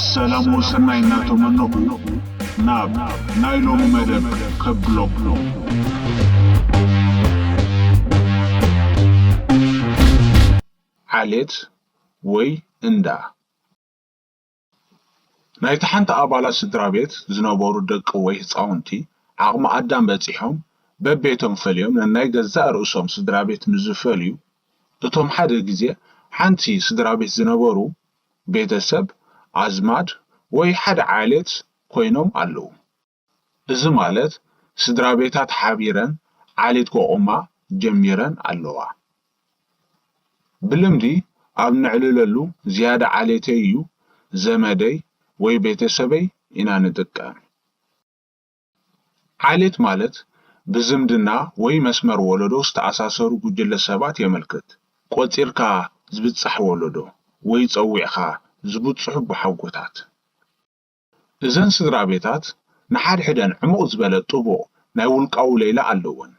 ሰላም ወሰናይ እናተመነኹ ናብ ናይ ሎሚ መደብ ከብለኩም። ዓሌት ወይ እንዳ። ናይቲ ሓንቲ ኣባላት ስድራ ቤት ዝነበሩ ደቂ ወይ ህፃውንቲ ዓቕሚ ኣዳም በፂሖም በቤቶም ፈልዮም ነናይ ገዛእ ርእሶም ስድራ ቤት ምስ ዝፈልዩ፣ እቶም ሓደ ግዜ ሓንቲ ስድራ ቤት ዝነበሩ ቤተሰብ፣ ኣዝማድ ወይ ሓደ ዓሌት ኮይኖም ኣለዉ። እዚ ማለት ስድራ ቤታት ሓቢረን ዓሌት ከቑማ ጀሚረን ኣለዋ። ብልምዲ ኣብ ነዕልለሉ ዝያዳ ዓሌተይ እዩ፣ ዘመደይ ወይ ቤተሰበይ ኢና ንጥቀም። ዓሌት ማለት ብዝምድና ወይ መስመር ወለዶ ዝተኣሳሰሩ ጉጅለ ሰባት የመልክት። ቆጺርካ ዝብጻሕ ወለዶ ወይ ጸዊዕካ ዝብጽሑ ኣቦሓጎታት። እዘን ስድራ ቤታት ንሓድሕደን ዕሙቕ ዝበለ ጥቡቕ ናይ ውልቃዊ ሌላ ኣለወን።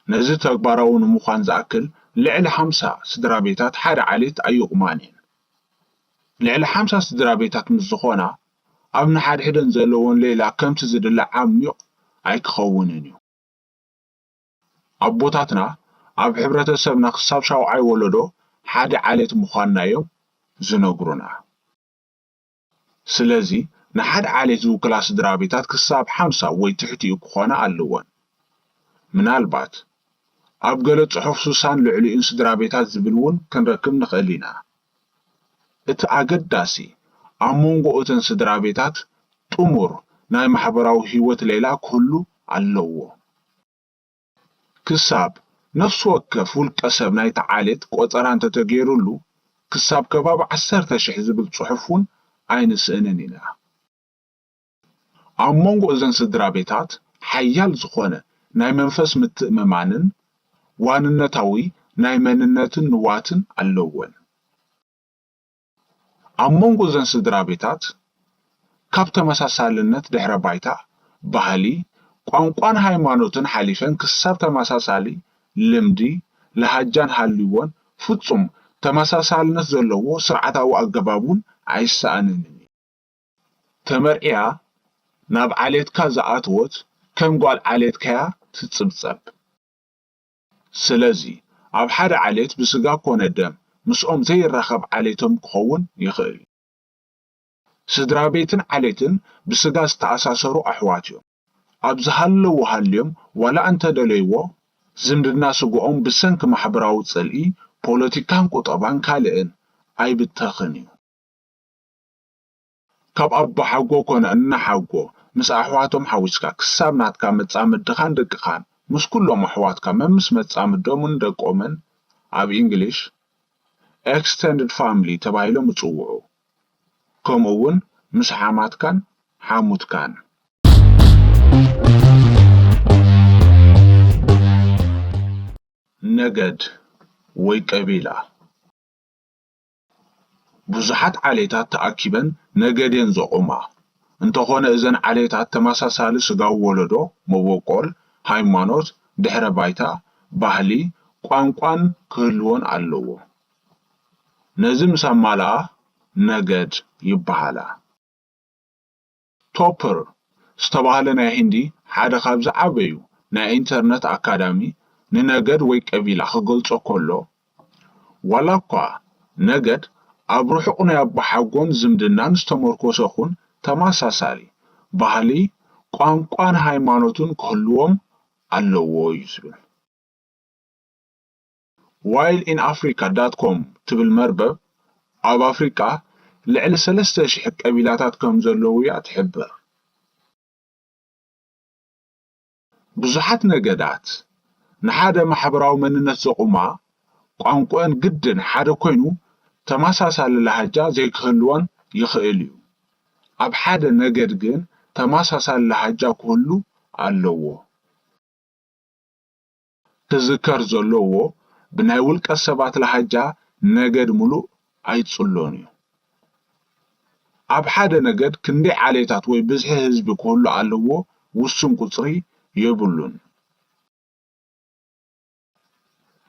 ነዚ ተግባራዊ ንምዃን ዝኣክል ልዕሊ ሓምሳ ስድራ ቤታት ሓደ ዓሌት ኣይቑማን እየን። ልዕሊ ሓምሳ ስድራ ቤታት ምስ ዝኾና ኣብ ንሓድሕደን ዘለወን ሌላ ከምቲ ዝድለ ዓሚቕ ኣይክኸውንን እዩ። ኣቦታትና ኣብ ሕብረተሰብና ክሳብ ሻውዓይ ወለዶ ሓደ ዓሌት ምዃንና እዮም ዝነግሩና። ስለዚ ንሓደ ዓሌት ዝውክላ ስድራ ቤታት ክሳብ ሓምሳ ወይ ትሕቲኡ ክኾና ኣለወን። ምናልባት ኣብ ገለ ጽሑፍ ስሳን ልዕሊኡን ስድራ ቤታት ዝብል እውን ክንረክብ ንኽእል ኢና። እቲ ኣገዳሲ ኣብ መንጎ እተን ስድራ ቤታት ጥሙር ናይ ማሕበራዊ ህይወት ሌላ ክህሉ ኣለዎ። ክሳብ ነፍሲ ወከፍ ውልቀ ሰብ ናይቲ ዓሌት ቆጸራ እንተተገይሩሉ፣ ክሳብ ከባቢ ዓሰርተ ሽሕ ዝብል ጽሑፍ እውን ኣይንስእንን ኢና። ኣብ መንጎ እዘን ስድራ ቤታት ሓያል ዝኾነ ናይ መንፈስ ምትእምማንን ዋንነታዊ ናይ መንነትን ንዋትን ኣለወን። ኣብ መንጎ እዘን ስድራ ቤታት ካብ ተመሳሳልነት ድሕረ ባይታ፣ ባህሊ፣ ቋንቋን ሃይማኖትን ሓሊፈን ክሳብ ተመሳሳሊ ልምዲ፣ ለሃጃን ሃልይዎን ፍጹም ተመሳሳልነት ዘለዎ ስርዓታዊ ኣገባብ እውን ኣይሰኣንን እዩ። ተመርዕያ ናብ ዓሌትካ ዝኣተወት ከም ጓል ዓሌትካ'ያ ትጽብጸብ። ስለዚ ኣብ ሓደ ዓሌት ብስጋ ኮነ ደም ምስኦም ዘይራኸብ ዓሌቶም ክኸውን ይኽእል እዩ። ስድራ ቤትን ዓሌትን ብስጋ ዝተኣሳሰሩ ኣሕዋት እዮም። ኣብ ዝሃለዉ ሃልዮም ዋላ እንተደለይዎ ዝምድና ስግኦም ብሰንኪ ማሕበራዊ ጽልኢ፣ ፖለቲካን ቁጠባን ካልእን ኣይብተኽን እዩ። ካብ ኣቦሓጎ ኮነ እናሓጎ ምስ ኣሕዋቶም ሓዊስካ ክሳብ ናትካ መጻምድኻን ደቅኻን ምስ ኩሎም ኣሕዋትካ መምስ መጻምዶምን ደቆምን ኣብ English extended family ተባሂሎም ይጽውዑ። ከምኡ እውን ምስ ሓማትካን ሓሙትካን። ነገድ ወይ ቀቢላ። ብዙሓት ዓሌታት ተኣኪበን ነገድ እየን ዘቑማ። እንተኾነ እዘን ዓሌታት ተመሳሳሊ ስጋዊ ወለዶ፣ መበቆል፣ ሃይማኖት፣ ድሕረ ባይታ፣ ባህሊ፣ ቋንቋን ክህልወን ኣለዎ። ነዚ ምስ ኣማልኣ ነገድ ይበሃላ። ቶፕር ዝተባህለ ናይ ሂንዲ ሓደ ካብ ዝዓበዩ ናይ ኢንተርነት ኣካዳሚ ንነገድ ወይ ቀቢላ ክገልጾ ከሎ፣ ዋላ እኳ ነገድ ኣብ ርሑቕ ናይ ኣቦሓጎን ዝምድናን ዝተመርኮሰ ኹን ተመሳሳሊ ባህሊ፣ ቋንቋን ሃይማኖትን ክህልዎም ኣለዎ እዩ ዝብል። ዋይልድ ኢን ኣፍሪካ ዳት ኮም ትብል መርበብ ኣብ ኣፍሪቃ ልዕሊ ሰለስተ ሽሕ ቀቢላታት ከም ዘለዉ እያ ትሕብር። ብዙሓት ነገዳት ንሓደ ማሕበራዊ መንነት ዘቑማ ቋንቋን ግድን ሓደ ኮይኑ ተመሳሳሊ ላህጃ ዘይክህልወን ይኽእል እዩ። ኣብ ሓደ ነገድ ግን ተመሳሳሊ ላህጃ ክህሉ ኣለዎ። ክዝከር ዘለዎ ብናይ ውልቀ ሰባት ላህጃ ነገድ ምሉእ ኣይጽሎን እዩ። ኣብ ሓደ ነገድ ክንደይ ዓሌታት ወይ ብዝሒ ህዝቢ ክህሉ ኣለዎ ውሱን ቁጽሪ የብሉን።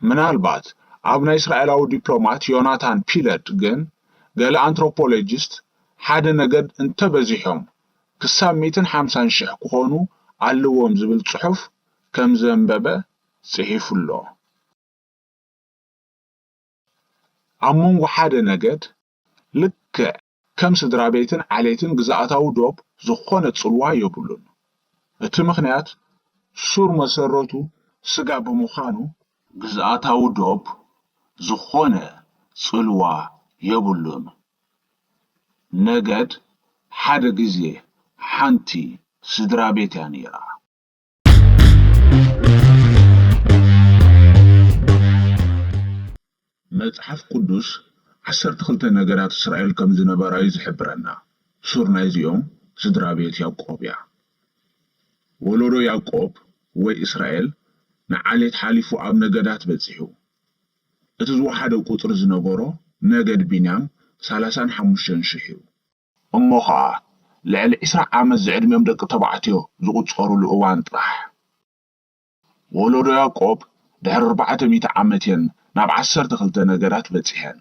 ምናልባት ኣብ ናይ እስራኤላዊ ዲፕሎማት ዮናታን ፒለድ ግን ገለ ኣንትሮፖሎጂስት ሓደ ነገድ እንተበዚሖም ክሳብ ሚእትን ሓምሳን ሽሕ ክኾኑ ኣለዎም ዝብል ጽሑፍ ከም ዘንበበ ጽሒፉ ኣሎ። ኣብ መንጎ ሓደ ነገድ ልክዕ ከም ስድራ ቤትን ዓሌትን ግዝኣታዊ ዶብ ዝኾነ ጽልዋ የብሉን። እቲ ምኽንያት ሱር መሰረቱ ስጋ ብምዃኑ ግዝኣታዊ ዶብ ዝኾነ ጽልዋ የብሉን። ነገድ ሓደ ግዜ ሓንቲ ስድራ ቤት እያ ነይራ። መጽሓፍ ቅዱስ ዓሰርተ ክልተ ነገዳት እስራኤል ከም ዝነበራ እዩ ዝሕብረና። ሱር ናይዚኦም ስድራ ቤት ያዕቆብ እያ። ወለዶ ያዕቆብ ወይ እስራኤል ንዓሌት ሓሊፉ ኣብ ነገዳት በጺሑ። እቲ ዝወሓደ ቁጽሪ ዝነበሮ ነገድ ቢንያም ሰላሳን ሓሙሽተን ሽሕ እዩ። እሞ ኸኣ ልዕሊ ዕስራ ዓመት ዝዕድሚኦም ደቂ ተባዕትዮ ዝቑጸሩሉ እዋን ጥራሕ። ወለዶ ያዕቆብ ድሕሪ ኣርባዕተ ሚእቲ ዓመት እየን ናብ ዓሰርተ ክልተ ነገዳት በጺሐን።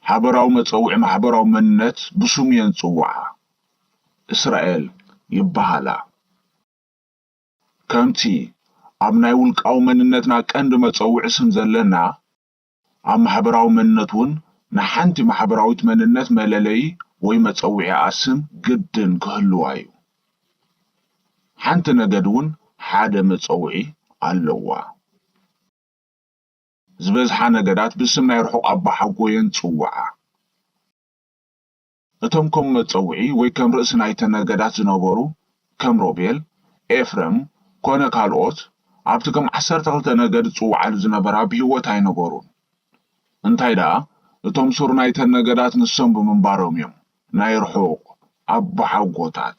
ሓበራዊ መጸውዒ ማሕበራዊ መንነት ብስሙ እየን ዝጽውዓ። እስራኤል ይበሃላ። ከምቲ ኣብ ናይ ውልቃዊ መንነትና ቀንዲ መጸውዒ ስም ዘለና፣ ኣብ ማሕበራዊ መንነት እውን ንሓንቲ ማሕበራዊት መንነት መለለዪ ወይ መጸውዒኣ ስም ግድን ክህልዋ እዩ። ሓንቲ ነገድ እውን ሓደ መጸውዒ ኣለዋ። ዝበዝሓ ነገዳት ብስም ናይ ርሑቕ ኣባሓጎ እየን ዝጽውዓ። እቶም ከም መጸውዒ ወይ ከም ርእሲ ናይተን ነገዳት ዝነበሩ፣ ከም ሮቤል፣ ኤፍረም፣ ኮነ ካልኦት፣ ኣብቲ ከም ዓሰርተ ክልተ ነገድ ዝጽውዓሉ ዝነበራ ብህይወት ኣይነበሩን። እንታይ ደኣ፣ እቶም ሱር ናይተን ነገዳት ንሶም ብምንባሮም እዮም ናይ ርሑቕ ኣባሓጎታት።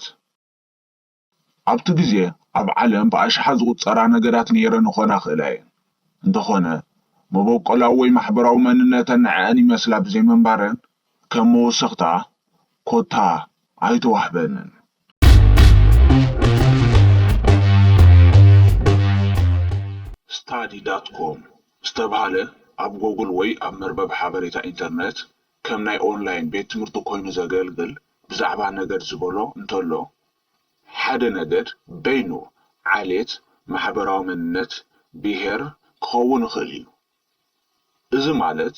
ኣብቲ ግዜ ኣብ ዓለም ብኣሽሓት ዝቑጸራ ነገዳት ነይረን ክኾና ይኽእላ እየን። እንተኾነ፣ መበቆላዊ ወይ ማሕበራዊ መንነተን ንዐኣን ይመስላ ብዘይምንባረን፣ ከም መወሰኽታ ኮታ ኣይተዋህበንን። ስታዲ ዳት ኮም ዝተባህለ ኣብ ጎግል ወይ ኣብ መርበብ ሓበሬታ ኢንተርነት ከም ናይ ኦንላይን ቤት ትምህርቲ ኮይኑ ዘገልግል ብዛዕባ ነገድ ዝበሎ እንተሎ፣ ሓደ ነገድ በይኑ ዓሌት፣ ማሕበራዊ መንነት፣ ብሄር ክኸውን ይኽእል እዩ። እዚ ማለት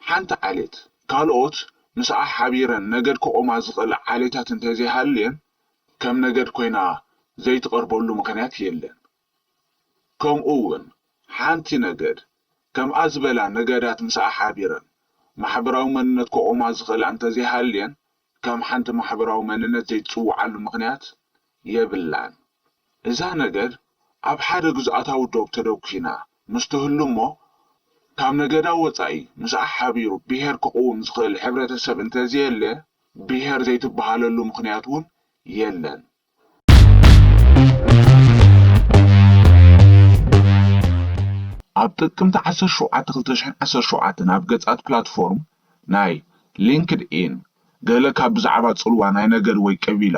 ሓንቲ ዓሌት ካልኦት ምስኣ ሓቢረን ነገድ ክቖማ ዝኽእላ ዓሌታት እንተዘይሃልየን ከም ነገድ ኮይና ዘይትቐርበሉ ምኽንያት የለን። ከምኡ እውን ሓንቲ ነገድ ከምኣ ዝበላ ነገዳት ምስኣ ሓቢረን ማሕበራዊ መንነት ክቖማ ዝኽእላ እንተዘይሃልየን ከም ሓንቲ ማሕበራዊ መንነት ዘይትጽውዓሉ ምኽንያት የብላን። እዛ ነገድ ኣብ ሓደ ግዝኣታዊ ዶብ ተደኲና ምስ ትህሉ እሞ ካብ ነገዳ ወጻኢ ምስኣ ሓቢሩ ብሄር ክቕውም ዝኽእል ሕብረተሰብ እንተዘየለ ብሄር ዘይትበሃለሉ ምኽንያት እውን የለን። ኣብ ጥቅምቲ ዓሰርተ ሸውዓተ ክልተ ሽሕን ዓሰርተ ሸውዓተን ኣብ ገጻት ፕላትፎርም ናይ ሊንክድኢን ገለ ካብ ብዛዕባ ጽልዋ ናይ ነገድ ወይ ቀቢላ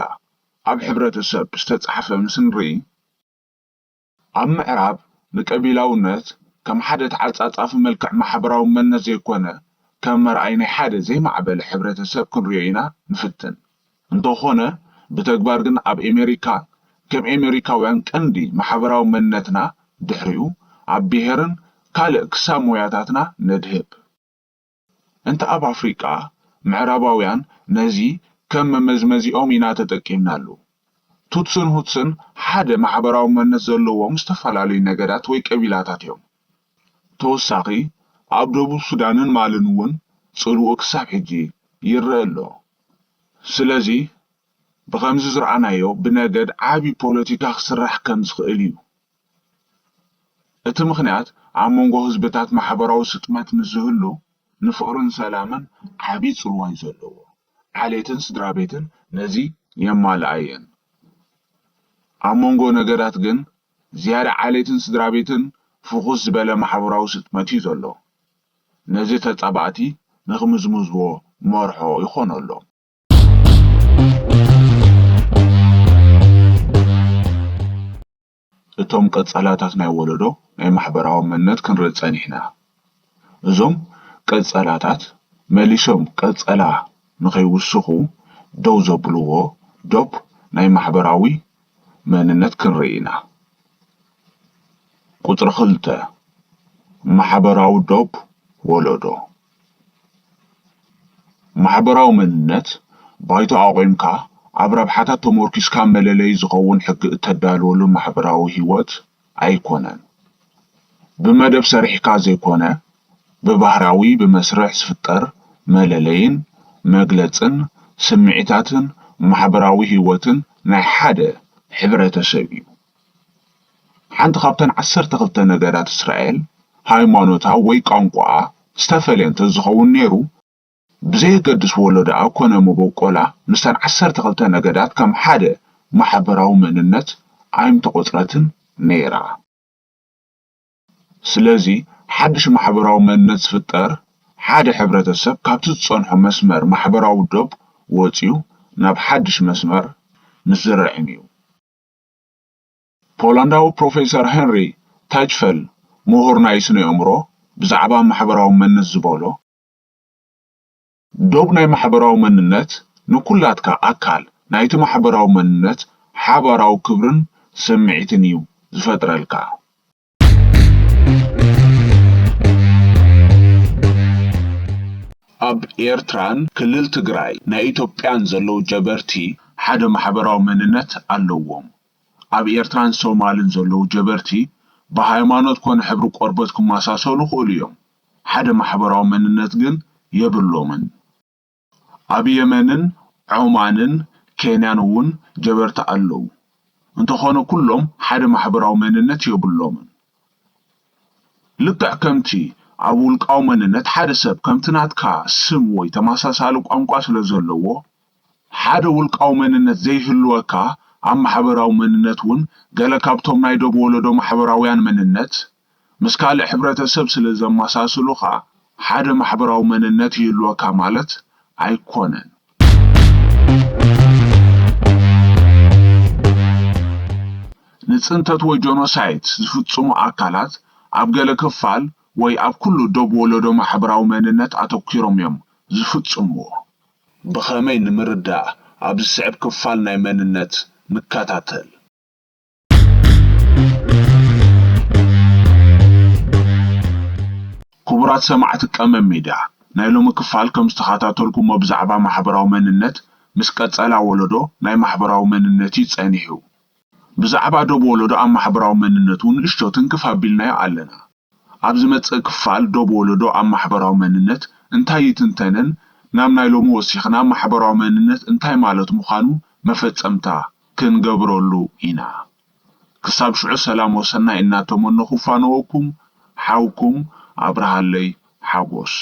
ኣብ ሕብረተሰብ ዝተጻሕፈ ምስ ንርኢ፣ ኣብ ምዕራብ ንቀቢላውነት ከም ሓደ ተዓጻጻፊ መልክዕ ማሕበራዊ መንነት ዘይኮነ ከም መርኣይ ናይ ሓደ ዘይማዕበለ ሕብረተሰብ ክንሪኦ ኢና ንፍትን። እንተኾነ ብተግባር ግን ኣብ ኤሜሪካ ከም ኤሜሪካውያን ቀንዲ ማሕበራዊ መንነትና ድሕሪኡ ኣብ ብሄርን ካልእ ክሳብ ሞያታትና ነድህብ። እንተ ኣብ ኣፍሪቃ ምዕራባውያን ነዚ ከም መመዝመዚኦም ኢና ተጠቂምናሉ። ቱትስን ሁትስን ሓደ ማሕበራዊ መንነት ዘለዎም ዝተፈላለዩ ነገዳት ወይ ቀቢላታት እዮም። ተወሳኺ ኣብ ደቡብ ሱዳንን ማልን እውን ጽልውኡ ክሳብ ሕጂ ይረአ ኣሎ። ስለዚ ብኸምዚ ዝረኣናዮ ብነገድ ዓቢ ፖለቲካ ክስራሕ ከም ዝኽእል እዩ። እቲ ምኽንያት ኣብ መንጎ ህዝብታት ማሕበራዊ ስጥመት ምስ ዝህሉ ንፍቕርን ሰላምን ዓቢ ጽልዋ እዩ ዘለዎ። ዓሌትን ስድራ ቤትን ነዚ የማልኣ እየን። ኣብ መንጎ ነገዳት ግን ዝያዳ ዓሌትን ስድራ ቤትን ፍኹስ ዝበለ ማሕበራዊ ስጥመት እዩ ዘሎ። ነዚ ተጻባእቲ ንኽምዝምዝዎ መርሖ ይኾነሎም። እቶም ቀጸላታት ናይ ወለዶ ናይ ማሕበራዊ መንነት ክንርኢ ጸኒሕና። እዞም ቀጸላታት መሊሶም ቀጸላ ንኸይውስኹ ደው ዘብልዎ ዶብ ናይ ማሕበራዊ መንነት ክንርኢ ኢና። ቁጽሪ ክልተ፣ ማሕበራዊ ዶብ ወለዶ። ማሕበራዊ መንነት ባይቶ ኣቑምካ ኣብ ረብሓታት ተመርኪስካ መለለዪ ዝኸውን ሕጊ እተዳልወሉ ማሕበራዊ ህይወት ኣይኮነን። ብመደብ ሰሪሕካ ዘይኮነ፣ ብባህራዊ ብመስርሕ ዝፍጠር መለለይን መግለጽን ስምዒታትን ማሕበራዊ ህይወትን ናይ ሓደ ሕብረተሰብ እዩ። ሓንቲ ካብተን ዓሰርተ ክልተ ነገዳት እስራኤል ሃይማኖታ ወይ ቋንቋኣ ዝተፈልየ እንተዝኸውን ነይሩ፣ ብዘየገድስ ወለዶኣ ኮነ መበቆላ፣ ምስተን ዓሰርተ ክልተ ነገዳት ከም ሓደ ማሕበራዊ መንነት ኣይምተቖጽረትን ነይራ። ስለዚ፣ ሓድሽ ማሕበራዊ መንነት ዝፍጠር፣ ሓደ ሕብረተሰብ ካብቲ ዝጸንሖ መስመር ማሕበራዊ ዶብ ወጺኡ ናብ ሓድሽ መስመር ምስ ዝርዕም እዩ። ፖላንዳዊ ፕሮፌሰር ሄንሪ ታይችፈል፣ ምሁር ናይ ስነ ኣእምሮ፣ ብዛዕባ ማሕበራዊ መንነት ዝበሎ፣ ዶብ ናይ ማሕበራዊ መንነት ንኩላትካ ኣካል ናይቲ ማሕበራዊ መንነት ሓባራዊ ክብርን ስምዒትን እዩ ዝፈጥረልካ። ኣብ ኤርትራን ክልል ትግራይ ናይ ኢትዮጵያን ዘለዉ ጀበርቲ ሓደ ማሕበራዊ መንነት ኣለዎም። ኣብ ኤርትራን ሶማልን ዘለዉ ጀበርቲ ብሃይማኖት ኮነ ሕብሪ ቆርበት ክመሳሰሉ ይኽእሉ እዮም። ሓደ ማሕበራዊ መንነት ግን የብሎምን። ኣብ የመንን ዖማንን ኬንያን እውን ጀበርቲ ኣለዉ። እንተኾነ ኩሎም ሓደ ማሕበራዊ መንነት የብሎምን። ልክዕ ከምቲ ኣብ ውልቃዊ መንነት ሓደ ሰብ ከምቲ ናትካ ስም ወይ ተመሳሳሊ ቋንቋ ስለ ዘለዎ፣ ሓደ ውልቃዊ መንነት ዘይህልወካ፣ ኣብ ማሕበራዊ መንነት እውን ገለ ካብቶም ናይ ዶብ ወለዶ ማሕበራውያን መንነት ምስ ካልእ ሕብረተሰብ ስለ ዘመሳስሉኻ፣ ሓደ ማሕበራዊ መንነት ይህልወካ ማለት ኣይኮነን። ንጽንተት ወይ ጆኖሳይድ ዝፍጽሙ ኣካላት ኣብ ገለ ክፋል ወይ ኣብ ኩሉ ዶብ ወለዶ ማሕበራዊ መንነት ኣተኲሮም እዮም ዝፍጽምዎ። ብኸመይ ንምርዳእ ኣብ ዝስዕብ ክፋል ናይ መንነት ንከታተል። ክቡራት ሰማዕቲ ቀመም ሚድያ፣ ናይ ሎሚ ክፋል ከም ዝተኸታተልኩሞ ብዛዕባ ማሕበራዊ መንነት ምስ ቀጸላ ወለዶ ናይ ማሕበራዊ መንነት እዩ ጸኒሑ። ብዛዕባ ዶብ ወለዶ ኣብ ማሕበራዊ መንነት እውን ንእሽቶ ትንክፍ ኣቢልናዮ ኣለና። ኣብ ዝመጽእ ክፋል ዶብ ወለዶ ኣብ ማሕበራዊ መንነት እንታይ ይትንተንን ናብ ናይ ሎሚ ወሲኽና ማሕበራዊ መንነት እንታይ ማለት ምዃኑ መፈጸምታ ክንገብረሉ ኢና። ክሳብ ሽዑ ሰላም ወሰናይ እናተመነኹ እፋነወኩም፣ ሓውኩም ኣብርሃለይ ሓጎስ።